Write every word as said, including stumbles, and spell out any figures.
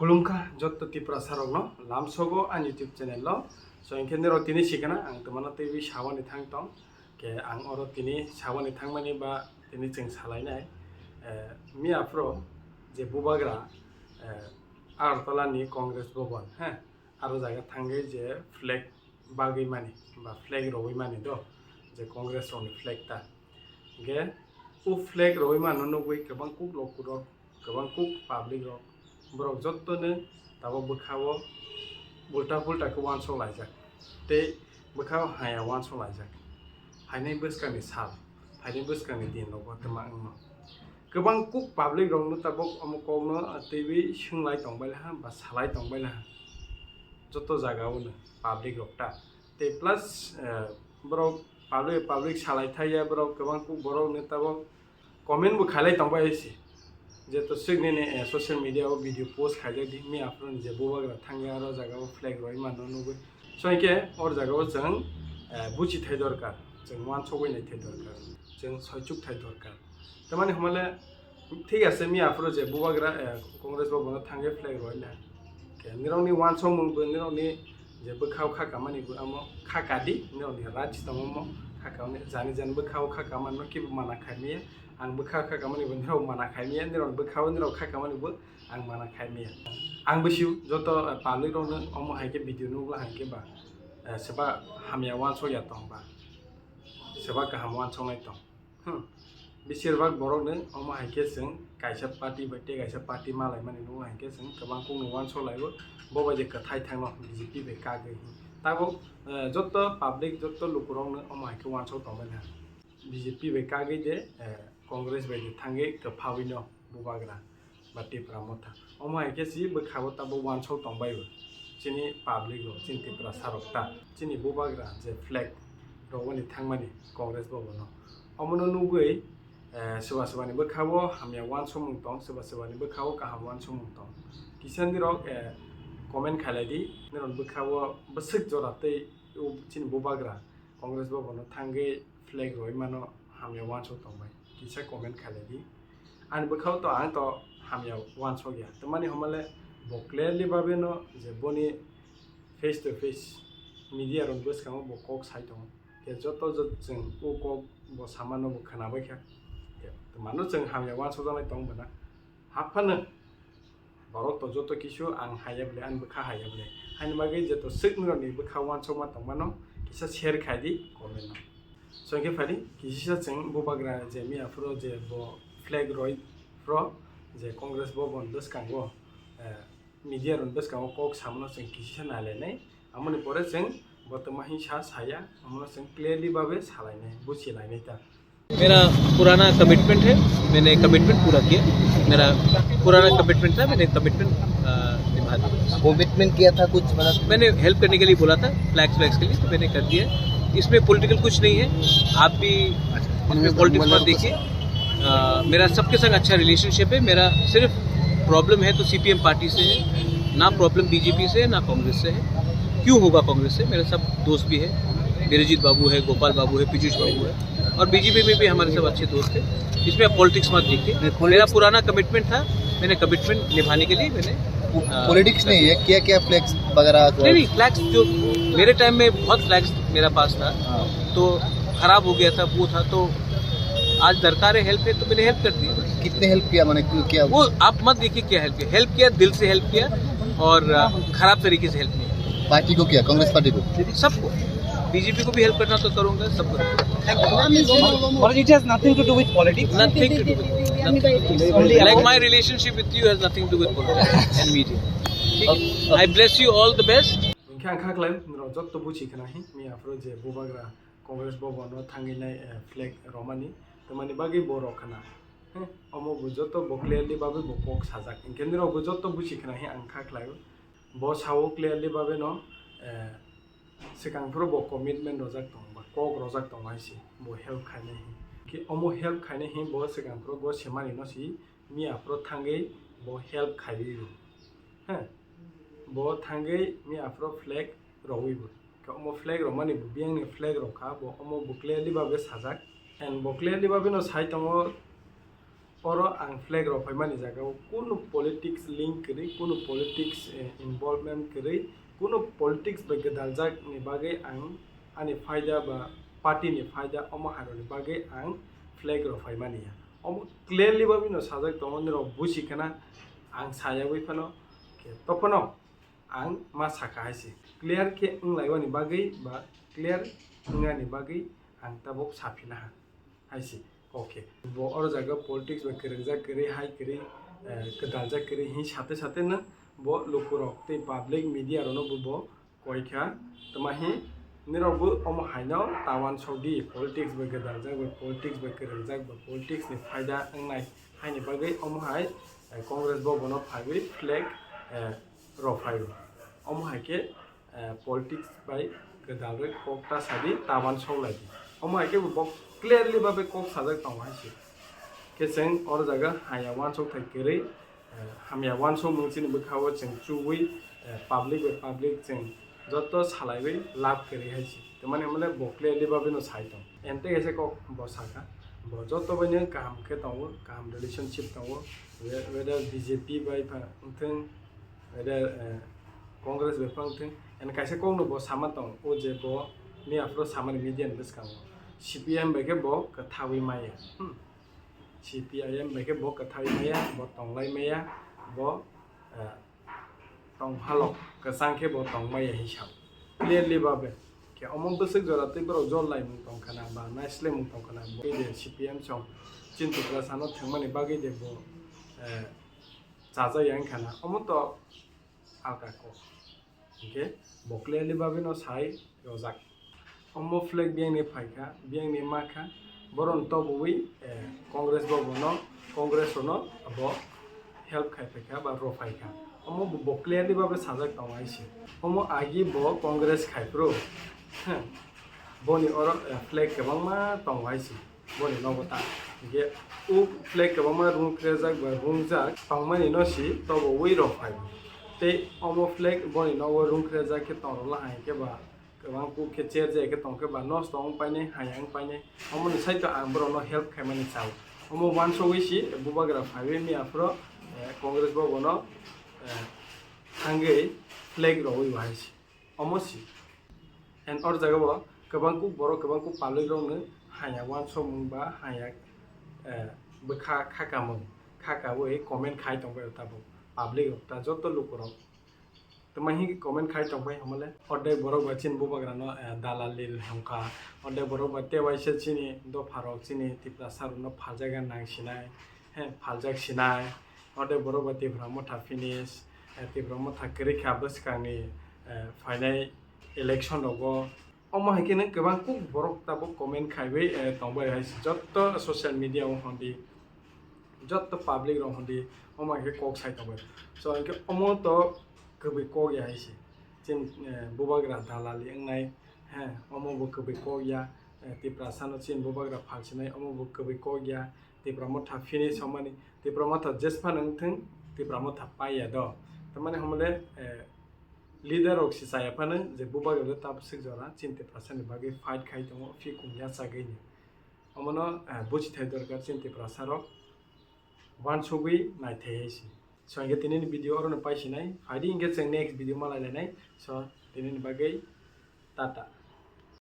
Khulumkha jotto Tiprasa rokno lamsogo ani YouTube channel o. So, hinkhe nirok tini sikana ang twmano teiwi sawani thang tong. Ke ang oro tini sawani thangmani ba tini chwng salainai, eh, miya phuru je bubagra, eh, Agartala ni Congress Bhavan, he, aro jaga thangwi je flag bagwi mani ba flag rogwi mani do, je Congress rokni flag ta. Hinkhe o flag rogwi mano nugwi kwbang kuk lokurok, kwbang kuk public rok, borok jottono tabuk bwkhao ulta pulta khe uansuk laijak tei bwkhao haya uansuk laijak. Phainai bwskangni sal, phainai bwskangni din rogo twma wngno. Kwbang kuk public rokno tabuk omo kokno twiwi swnglai tongbai laha ba salai tongbai laha. Joto jagao no public rok ta. Tei plus, eh, borok public, public salai thaiya, borok kwbang kuk borok no tabuk comment bo khailai tongbai se. Jeto swk nini, eh, social media o video post khaijak di, miya phuru ni je bubagra thangya aro jaga o flag roi mano nugwi. So hinkhe or jaga o chwng, eh, buchi thai dorkar, chwng uansugwi nai thai dorkar, chwng soichuk thai dorkar. Tamani hwnmale, thik ase, miya phuru je bubagra, eh, Congress Bhavan o thangwi flag roi na. Ke nirokni uansukmung bo, nirokni je bwkhao kha kamani bo amo kha kadi, nirokni right tongmo kha kamani, jani jani bwkhao kha kamani no kibo mana khaimaya, ang bwkhao kha kamani bo nirok mana khaimaya, nirokni bwkhao nirok kha kamani bo ang mana khaimaya. Ang bisi joto, eh, public rokno omo hai khe video nukla hai khe ba, eh, seba hamya uansukya tong ba, seba kaham uansuknai tong. Hmm. Besirbak borokno omo hai khe chwng kaisa party bai tei kaisa party malaimani nukgo hai khe chwng kwbang kokno uansuk laibo, bo bai je kwthai thangno B J P bai kagwi. Tabuk, eh, jotto public, jotto lukurokno omo hai khe uansuk tongmani ha. B J P bai kagwi de, eh, Congress bai de thangwi kwphawi no bubagra ba Tipra Motha. Omo hai khe si bwkhao tabuk uansuk tongbai bo. Chini public rok, chini Tiprasa rok ta. Chini bubagra je flag rogwi thangmani Congress Bhavan o. Omono nugwi, eh, swba swbani bwkhao hamya uansukmung tong, swba swbani bwkhao kaham uansukmung tong. Kisa nirok, eh, comment khailai di, nirok bwkhao bwswk jora tei o chini bubagra Congress Bhavan o thangwi flag roi mano hamya uansuk tongbai. Kisa comment khailai di. Ani bwkhao to ang to hamya uansuk ya. Tamani hwnmale bo clearly babe no je boni face to face media rok bwskango bo kok sai tongo. Ke joto jot chwng o kok bo samano bo khwnabai kha. Ke mano chwng hamya uansuk jaknai tong bana. Haphano borok to joto kisu ang haya bole, ani bwkha haya bole. Haini bagwi jeto swk nirokni bwkha uansukma tongmano kisa share khai di comment no. So, hwnkhe phai di, kisa chwng bubagra je miya phuru je bo flag roi phuru je Congress Bhavan bwskango, eh, media rok bwskango kok samano chwng kisa nailainai. Amoni pore chwng bo tongma hinsa saya, amano chwng clearly babe salainai, buchilainai ta. मेरा पुराना कमिटमेंट है, मैंने कमिटमेंट पूरा किया। मेरा पुराना कमिटमेंट था, मैंने कमिटमेंट, अ, निभा दिया। कमिटमेंट किया था कुछ, मतलब मैंने हेल्प करने के लिए बोला था, फ्लैग्स व्लैग्स के लिए, तो मैंने कर दिया। इसमें पॉलिटिकल कुछ नहीं है, आप भी इसमें पॉलिटिक्स मत देखिए। अ, मेरा सबके संग अच्छा रिलेशनशिप है। मेरा सिर्फ प्रॉब्लम है तो सीपीएम पार्टी से है, ना प्रॉब्लम बीजेपी से है, ना कांग्रेस से है। क्यों होगा कांग्रेस से? मेरे सब दोस्त भी है, वीरजीत बाबू है, गोपाल बाबू है, पीयूष बाबू है, और बीजेपी में भी हमारे सब अच्छे दोस्त हैं। इसमें आप पॉलिटिक्स मत देखिए। नहीं, मेरा politics पुराना कमिटमेंट था, मैंने कमिटमेंट निभाने के लिए मैंने, अ, पॉलिटिक्स नहीं है, क्या क्या फ्लैग्स वगैरह जो नहीं, नहीं, फ्लैग्स जो मेरे टाइम में बहुत फ्लैग्स मेरा पास था, हाँ। तो खराब हो गया था, वो था, तो आज दरकार है हेल्प है, तो मैंने हेल्प कर दी। कितने हेल्प किया, माने क्यों किया? वो आप मत देखिए क्या हेल्प किया, हेल्प किया, दिल से हेल्प किया और, अ, खराब तरीके से हेल्प नहीं किया। पार्टी को किया, कांग्रेस पार्टी को? सबको, बीजेपी को भी हेल्प करना तो करूंगा, सबको। But it has nothing to do with politics. Nothing to do with, nothing to do with, like, my relationship with you has nothing to do with politics and media. ठीक है? I bless you, all the best. Hwnkhe ang kha khlai, norok jotto buchi khna hi, miya aphuru je bubagra Congress Bhavan o thangwi nai, eh, flag romani, tamani bagwi bo rok khna. He, omo bo joto bo clearly bagwi bo kok sajak. Hinkhe nirok bo joto buchi khna hi ang kha khlaio. Bo sao clearly bagwi no, eh, swkang phuru bo commitment rojak tongo ba kok rojak tongo hai se bo help khainai hi. Ki omo help khainai hi bo swkang phuru bo semani no si miya aphuru thangwi bo help khaiwi. He, bo thangwi miya aphuru flag rogwi bo. Khe omo flag romani bo biyangni flag rok kha, bo omo bo clearly babe sajak. And bo clearly babe no sai tongo, Oro ang flag rok phaimani jagao kunu politics link kwrwi, kunu politics, eh, involvement kwrwi, kunu politics bai gwdaljak ni bagwi ang ani phaida ba party ni phaida omo hai rokni bagwi ang flag rok phaimani ya. Omo clearly babino sajak tongo, nirok buji khana ang sayagwi phano, khe tophano ang ma sakha hai se. Clear khe wng laimani bagwi ba clear wngnani bagwi ang tabuk saphina ha hai se. Okay. Bo oro jaga politics bai kwrwngjak kwrwi, hai kwrwi, eh, kwdaljak kwrwi hin sate sate no bo lukurok tei public media rokno bo, bo koikha. Tama hi nirok bo omo haino ta uansuk di, politics bai kwdaljak bai, politics bai kwrwngjak bai, politics ni phaida wngnai haini bagwi omo hai, eh, Congress bo bono phaiwi flag, eh, rw phaio. Omo hai khe, eh, politics bai gwdalwi kok ta sadi, ta uansuk lai di. Omo hai khe bo clearly babe kok sajak tongo hai se. Khe chwng oro jaga hamya uansuk thai kwrwi, eh, hamya uansuk mung chini bwkha o chwng chuwi, eh, public bai public chwng joto salaiwi lab kwrwi hai se. Tamani hwnle bo clearly babe no sai tong. Ente kaisa kok bo sakha, bo joto bai no kaham khe tongo, kaham relationship tongo, we-, whether B J P bai pha wngthwng, whether, eh, Congress bai pha wngthwng, and kaisa kokno bo sama tong, o je bo ni aphuru samani media ni bwskango C P M bai khe bo kwthawi maya, hmm, C P I M bai khe bo kwthawi maya, bo tonglai maya, bo, eh, tongphalok kwchang khe bo tongmaya hinwi sao. Clearly babe khe omo bwswk jora tei borok jol laimung tongkha na ba naislaimung tongkha na, bo tei de C P M song chini Tiprasa no thwngmani bagwi de bo, eh, chajak ya wngkha na, omo to alka kok. Hinkhe bo clearly babe no sai rojak. Omo flag biyang ni phaikha, biyang ni makha, boron tobowi, eh, Congress bo bono, Congress rono bo help khai phaikha ba rw phaikha. Omo bo, bo clearly babe sajak tongo hai se. Omo agi bo Congress khai phuru, hmm, boni oro, eh, flag kwbangma tongo hai se. Boni nogo ta. Hinkhe o flag kwbangma rung krejak ba rungjak tongmani no si tobowi rw phai. Tei omo flag boni nogo rung krejak khe tong rwla hai khe ba kwbang kuk khe cher jai khe tong khe ba nosto wng painai, haya wng painai. Omoni side o ang borok no help khaimani chao. Omo uansugwi si bubagra phaiwi miya phuru, eh, Congress bo bono, eh, thangwi flag rwui bo hai se. Omo si. And or jaga bo kwbang kuk borok, kwbang kuk public rok no haya uansukmung ba haya, eh, bwkha khakamung, khakawi comment khai tong bai tabuk public rok ta joto lukurok. Tama hinkhe comment khai tong bai hwnmale, ordek borok bai chini bubagra no, eh, dalali hwnkha, ordek borok bai tei waisa chini dopha rok chini Tiprasa rok no phaljaga nang sinai, he, phaljak sinai, ordek borok bai Tipra Motha finish, eh, Tipra Motha kwrwi kha bwskang ni, eh, phainai election rogo. Omo hai khe nw kwbang kuk borok tabuk comment khaiwi, eh, tongbai hai se. Jotto social media o hwn di, jotto public rok hwn di, omo hai khe kok sai tongbai. So, hinkhe omo to kwbwi kok ya hai se. Chini, eh, bubagra dalali wngnai, he, omo bo kwbwi kok ya, eh, Tiprasa no chini bubagra phalsinai, omo bo kwbwi kok ya, Tipra Motha finish hwnmani, Tipra Motha jesphano wngthwng, Tipra Motha pai ya do. Tamani hwnmale, eh, leader rok si chaya phano je bubagra le tabswk jora chini Tiprasa ni bagwi fight khai tongo, phi kung yachagwi ni. Omono, eh, buchithai dorkar chini Tiprasa rok uansugwi naithai hai se. So, hinkhe tini ni video oro no paisinai. Phaidi hinkhe chwng next video malai lainai. So, tini ni bagwi tata.